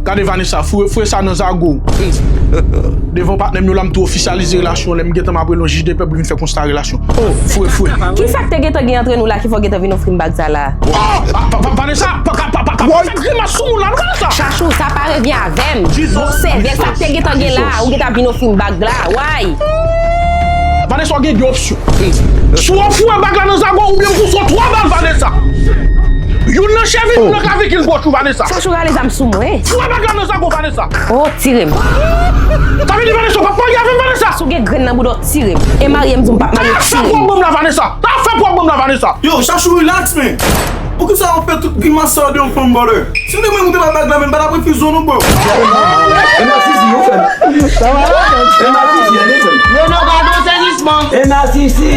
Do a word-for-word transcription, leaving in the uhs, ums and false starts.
Gade Vanessa, foure, foure sa nan zago. Devan patnè m yo la, m tou ofisyalize relasyon. Lè m gentan m ap rele yon jij de pè pou l vin fè konsta relasyon. Foure, foure. Kisa k te gentan gen antre nou la ki fè w gentan vin ofri m bag sa la? Ah, ah, pa, pa, Vanessa, pa, pa, pa, pa, pa, pa fè grimas sou moun la, non, Vanessa. Chachou, sa pa revyen avè m. Bon sèvèl, sa k te gentan gen la, ou gentan vin ofri m bag la, why? Vanessa, w gen de opsyon. Swa w foure bag la nan zago oubyen m pouse w twa bal, Vanessa. Youn nan chèvi, youn nan klavik, youn bòch ou, Vanessa. Chachou, rale zam sou mwen. Foure bag la nan zago, Vanessa. Oh, tire m. Sa vle di Vanessa, w p ap marye avè m, Vanessa? Si w gen grenn nan bouda w, tire m. E marye m, di w m p ap marye, tire m. Sa fè pwoblèm la, Vanessa. Sa fè pwoblèm la, Vanessa. Yo, Chachou, relax, man. Poukisa w ap fè tout grimas sa yo de yon fanm, brother? Si w te mwen moute bay bag la, men m pa t ap refize w non, bro. E nan fizi, yo, frè m. E nan fizi, e nan fizi. Yo, nou gade yon sezisman. E nan fizi.